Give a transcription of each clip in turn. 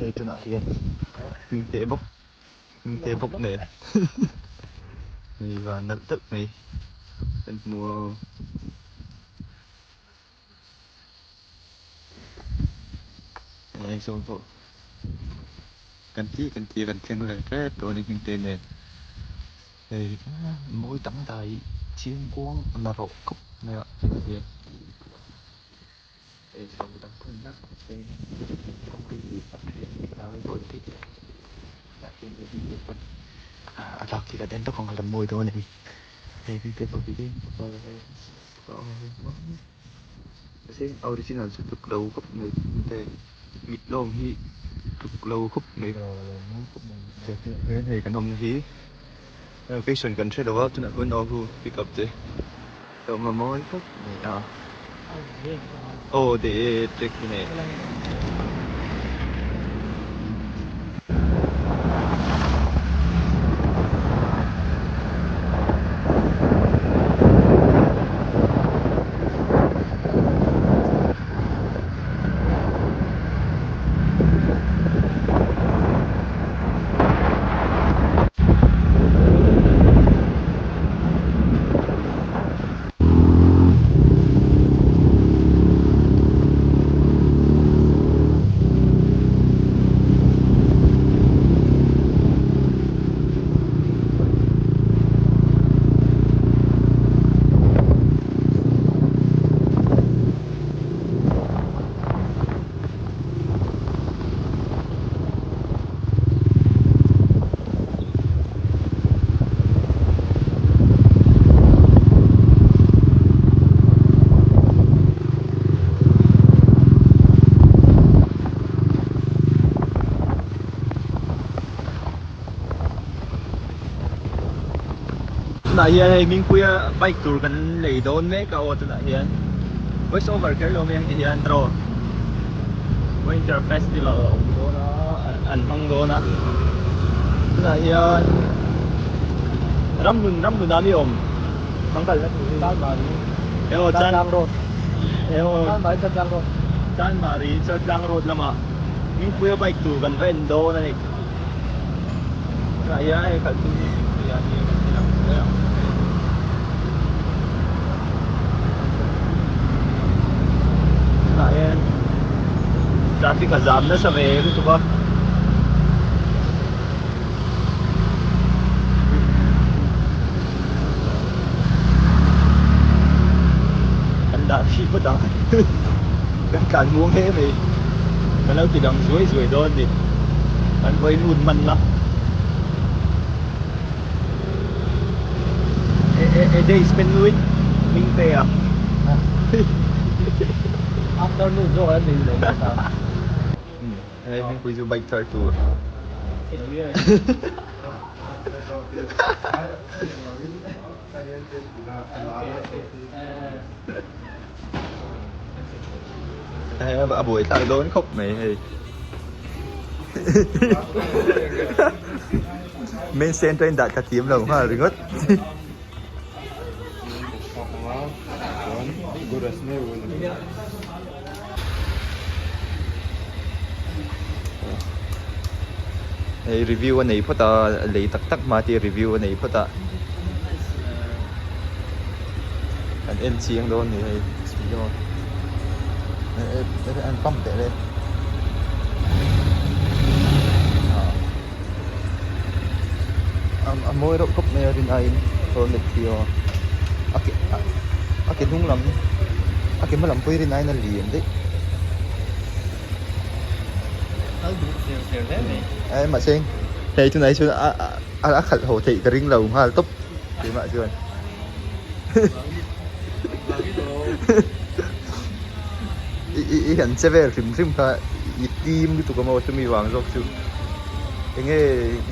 Hei tunah hian hming teh bawk hming teh bawk nen hei van nalh deuh mai kan hmu a. Aizawl pawh kan ti kan ti kan thleng leh tep tawh a ni hming te nen hei mawi dangdai chiangkuang narawh khawp mai a hian. A tlak khi kan en tawk ang a la mawi dawn a ni hei te pawh hi original chu tluk lo khawp mai te mit lawm hi tluk lo khawp mai hei kan awmna hi location kan hre lo a tunah chuan aw pick up te. Hlawm a mawi khawp mai a. Aw de trek hi nei. Tunah hian hei Hmingpuia bike tur kan lei dawn mek a aw tunah hian voice over kher lo mai ang ti hian tiraw winter festival a awm dawn a an hmang dawn a tunah hian ramhlun ramhlun ah mi awm hmang kalna tur hi Chanmari emaw chan Chaltlang road emaw Chanmari Chaltlang road Chanmari Chaltlang road lamah Hmingpuia bike tur kan va en dawn a ni tunah hian hei khalh tu hi Hmingpuia a nia kan ti lang hle ang. Tunah hian traffic a zam nasa ve lutuk a. Kan dah khi phawt ang kan tlan muang hle mai kan lo ti dang zuai zuai dawn a ni kan vawi lut hman la A day spent with Mingtea. Afternoon zawk an nei lo nasa. Hei Hmingpui chu bike thar tur. Hei a buai thlak dawn khawp mai hei. Main center in dah tla thiam lo nghal ringawt. Hei review a nei phawt a lei tak tak hma te review a nei phawt a kan en chiang dawn ni hei an pump teh le. A mawi reuh khawp mai a rin aiin helmet hi aw a ke a ke hnung lam a ke hma lam pawh hi rin aiin a lian daih eh mahse hei tunah hi chuan a a a khalh haw theih ka ring lo nghal tawp keimah chuan i i i han che vel hrim hrim kha i tim lutuk a maw chumi vang zawk chu enge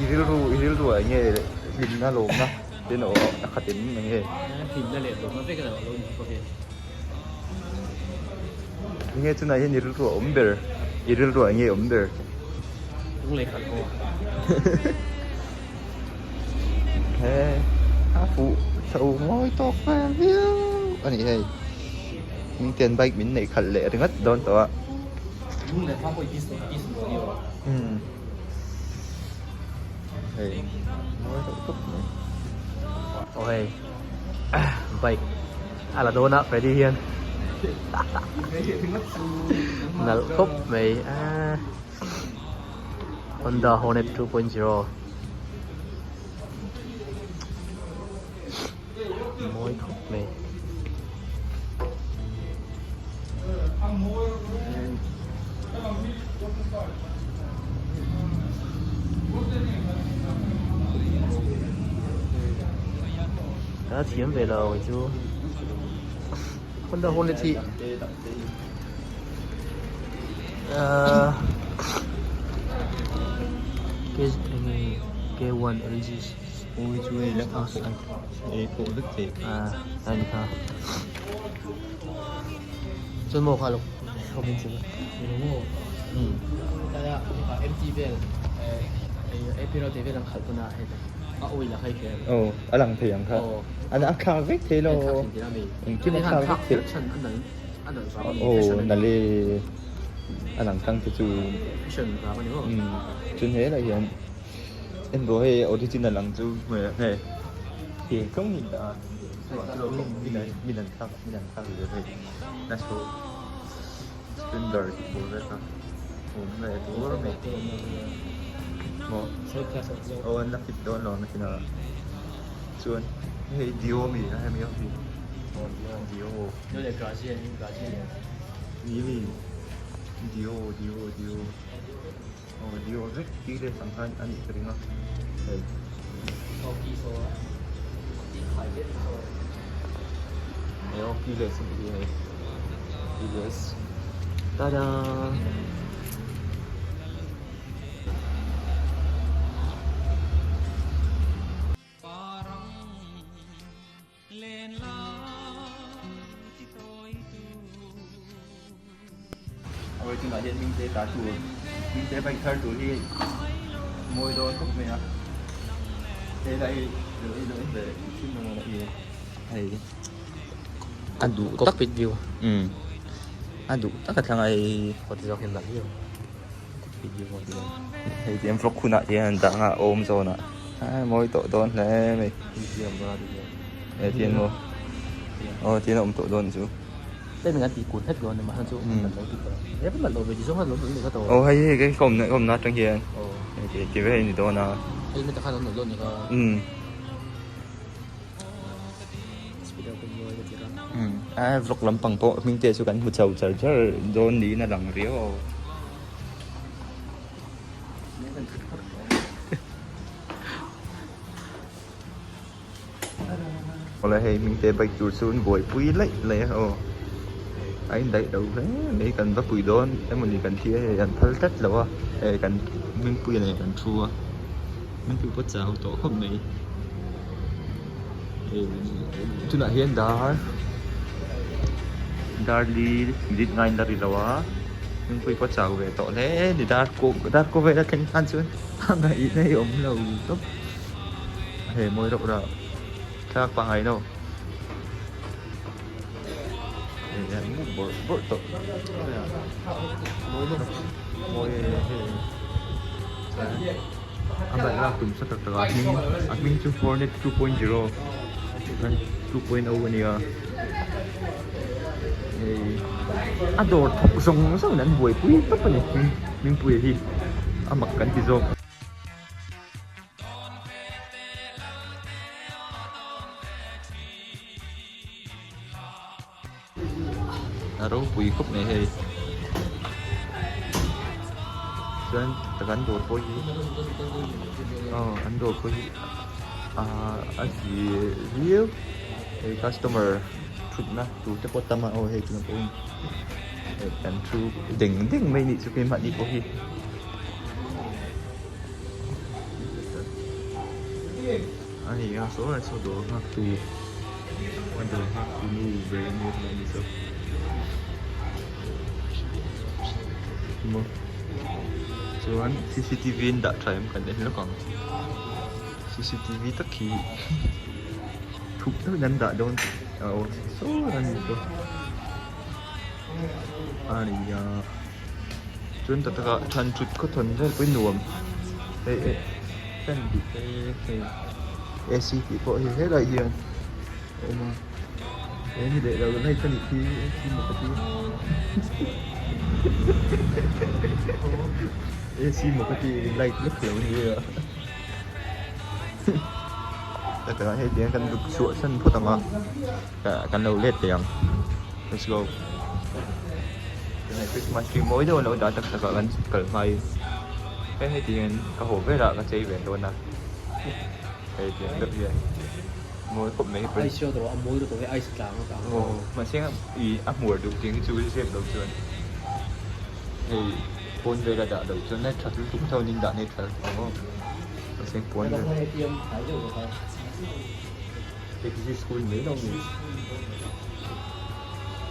i rilru i rilru ah enge hlimna lawmna te a a khat em enge hlimna leh lawmna vek a lo ni bawk e enge chunah hian i rilru a awm ber i rilru ah enge awm ber lunglei khalh haw he a fuh chho mawi tawk vel viau a ni hei hming ten bike min neih khalh leh ringawt dawn tawh a. Umm hei mawi deuh tawp mai. Aw hei bike a la dawn a Freddy hian nalh khawp mai aaa Honda Hornet 2.0 Mawi khawp mai. Ka thiam ve lo kei chu. Honda Hornet hi ahh K1 LG. Awi chu hei la kha ei pawh vek thei a ani kha chuan maw kha lo awm in chu um tlai a MT vel AP ro te vel ang khalh pawn a hei a oil a khai kher aw a lang thei ang kha an a thlak vek thei lo engkim a thlak vek thei aw nale a lang tlang te chu um chuan helai hian. En rawh hei original ang chu hei thir tlawng in dah a min an thlak min an thlak zel hei hnathawh splendor tih tur vel kha awm leh tur mai maw aw an la fit dawn lo nakin a chuan hei dio ami a hemi ho hi dio ni mi dio dio dio. Aw dio vek tih leh ang khan a nih ka ring a hei. Hei aw keyless a nih hi hei keyless tada. Awi tunah hian hming te ta tur hming te bike thar tur hi mawi dawn khawp mai a hei lah hi lo en lo en ve thin ang lah hi hei a duh tak cockpit view umm a duh tak a thlang a hei kawt zawk hi a nalh viau cockpit view pawh ti hei tiang vlog hunah hian an dah ang a awm zawnah a mawi tawh dawn hle mai he tiang maw aw tiang a awm tawh dawn chu. Hei an tih kun hlek dawn emaw chu an lo ti tawh he va nalh lo ve ti zawng khan lo nalh leh kha tawh. Aw hei hei ka awmna ka awmna atang hian hei ti ti ve ni dawn a. Hei heta khan an nalh dawn ni kha. Speeder pawh mawi ka ti ra. A vlog lampang pawh hming te chu kan hmu chho char char dawn niin a lang riau aw. Awle hei hming te bike tur chu an buaipui laih laih a aw a indaih lo hle mai kan va pui dawn emawni kan thlir a hei an phal tlat lo a hei kan hmingpui nen kan thu a hmingpui pawh chau tawh khawp mai hei tunah hian dar dar li minute ngain la ri lo a hmingpui pawh chau ve tawh hle a ni dar kaw dar kaw vel a thleng khan chuan a ngaihna hi a awm lo tawp. Hei mawi reuh rah thlak pangai lo hei an mu bawrh bawrh tawh mawi hei a bike lak tum sa tak tak a hming a hming chu hornet 2.0 2.0 a nia hei a dawr thawk zawng zawng in an buaipui tawp a ni hmingpuia hi a mak kan ti zawk. A ropui khawp mai hei chuan kan dawr pawh hi aw an dawr pawh hi ahh a zi viau hei customer thutna tur te pawh a tam a aw hei tunah pawh hei kan thu deng deng mai a nih chu keimahni pawh hi. A ni a saw lai saw dawr nghak tu a dawr nghak tu nu ber a nia helai ni chu maw chuan cctv an dah tha em kan en lawk ang cctv tak hi thup deuhin an dah dawn a aw saw lai ni chu a ni a. Chuan tak takah than thut khaw thawn vel pawhin nuam hei eh fan tih te hei ac tih pawh hi helaiah hian a awm a he ni leh lo light a nih khi ac maw ka ti ac maw ka ti light vek lo ni a tak takah hei tiang kan duk chhuah san phawt ang a kan lo let thei ang let's go. Tunah Christmas tree mawi deuh a lo dah tak tak ah kan kal hma in hei heti hian ka haw velah ka chei ve dawn a hei tiang deuh hian mawi khawp mai Ice chu a mawi lutuk e ice tlang a tang aw mahse ih a hmuar duh tiang hi chu zep lo chuan hei pawn vela dah loh chuan a that lutuk tho in dah nei tha lutuk ang aw mahse pawn vel exit school mai lo mi.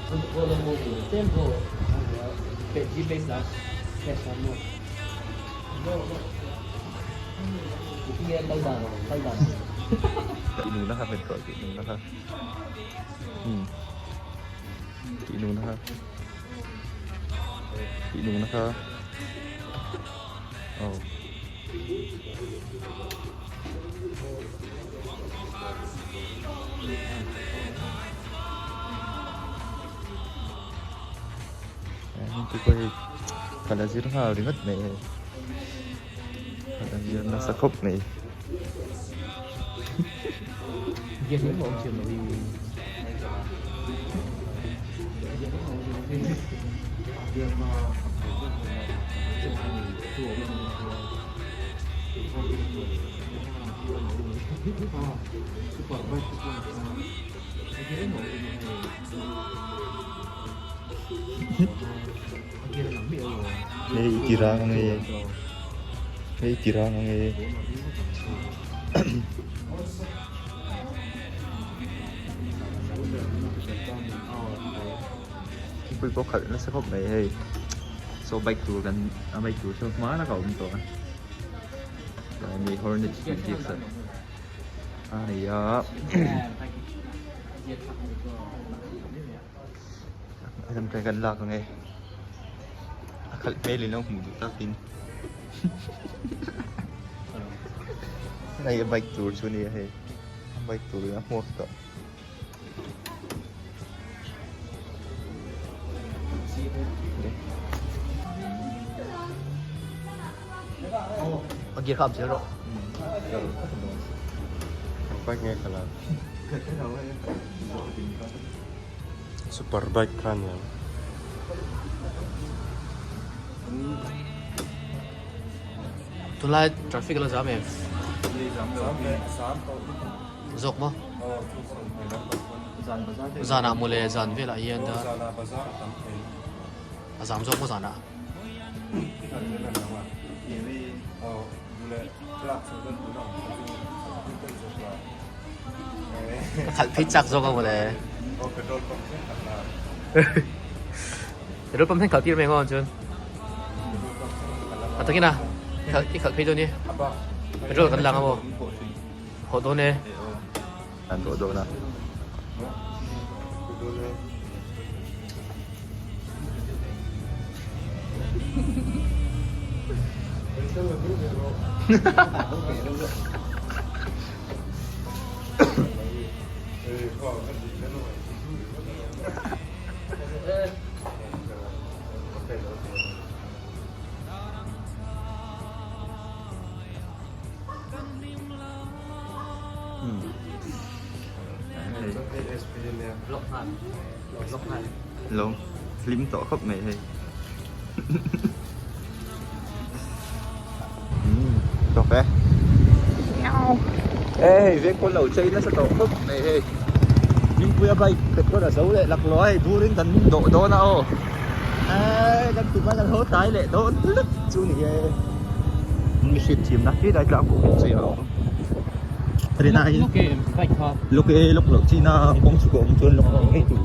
Tih nuna kha hmet rawh tih nuna kha umm tih nuna kha tih nuna kha aw. Heng te pawh hei ka la zir nghal ringawt mai hei ka la zir nasa khawp mai. Hei i ti rang ange hei i ti rang ange thingpui pawh khalh nasa khawp mai hei saw bike tur kan a bike tur saw hma laka awm tawh a. Mi Hornet tih ziak sak a ni a a lam kan lak ang e a khalh hmel in lo hmuh duh takin hei a bike tur chu a ni a hei a bike tur in a hmuak tawh. A gear kha up zel rawh. Bike nge khalh a? Super bike kha ania. Tunlai traffic a la zam em? Zawk maw? Zanah mawle zan velah hian a zam zawk maw zanah? Ka khalh phei chak zawk a mawle. Petrol pump thleng khalh tir mai ang chuan. A takin a i khalh phei dawn ni. Petrol kan lang a maw? Haw dawn e. An tawh dawn a. Lo hlim tawh khawp mai hei. Tawk e. Ê hei veng pawn lo chei nasa tawh khawp mai hei. Hmingpuia bike petrol a zo leh laklawh a hei burin kan dawh dawn a aw. Ê kan tum a kan haw tlai leh dawn hlek chu ni e. Mi hriat thiamna hi lai tlang pawh chei a awm. Rina hi Luk e bike kha. Luk e luk loh china kawng chhuk a awm chuan luk ngei ngei tur.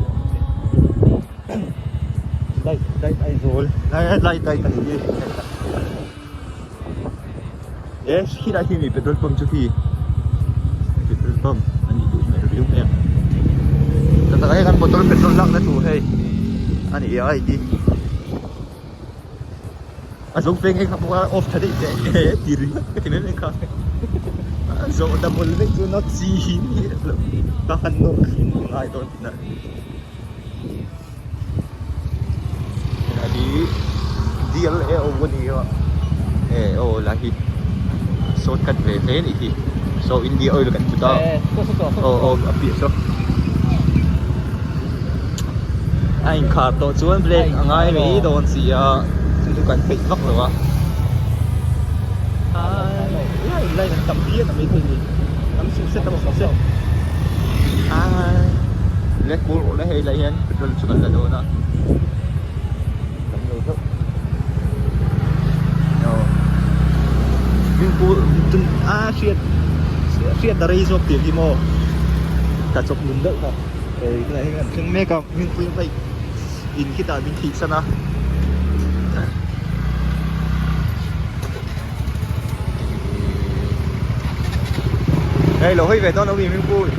Light light Aizawl lai light light a ni hi. E khilai khi mi petrol pump chu khi petrol pump a nih duh hmel viau mai a. Tak tak ah hian kan motor petrol lakna tur hei a ni a hei hi. A zo veng eng kha pawh a off tha daih teh e ti ringawt ka ti mai mai kha. A zawh ta mawl vek chuan a chi hi ni lo ka han nawr thin a ngai dawn tihna. Helai hi DLA awm a ni a e aw lai hi shortcut ve hle a nih hi saw India oil kan hmu ta aw aw a piah saw a inkhar tawh chuan brake a ngai mai dawn si a chu chu kan peih vak lo a aa line an tam viau mai thei ni tam suh se tam suh se aa le kul rawh le hei lai hian petrol chu kan la dawn a tam lo hlauh aw a hriat hriat a rei zawk tih hi maw ka chawp nun deuh kha hei tunah hian kan thleng mek a hmingpui bike in khitah min thih san a. Hei lo hawi ve dawn lo mi hmingpui.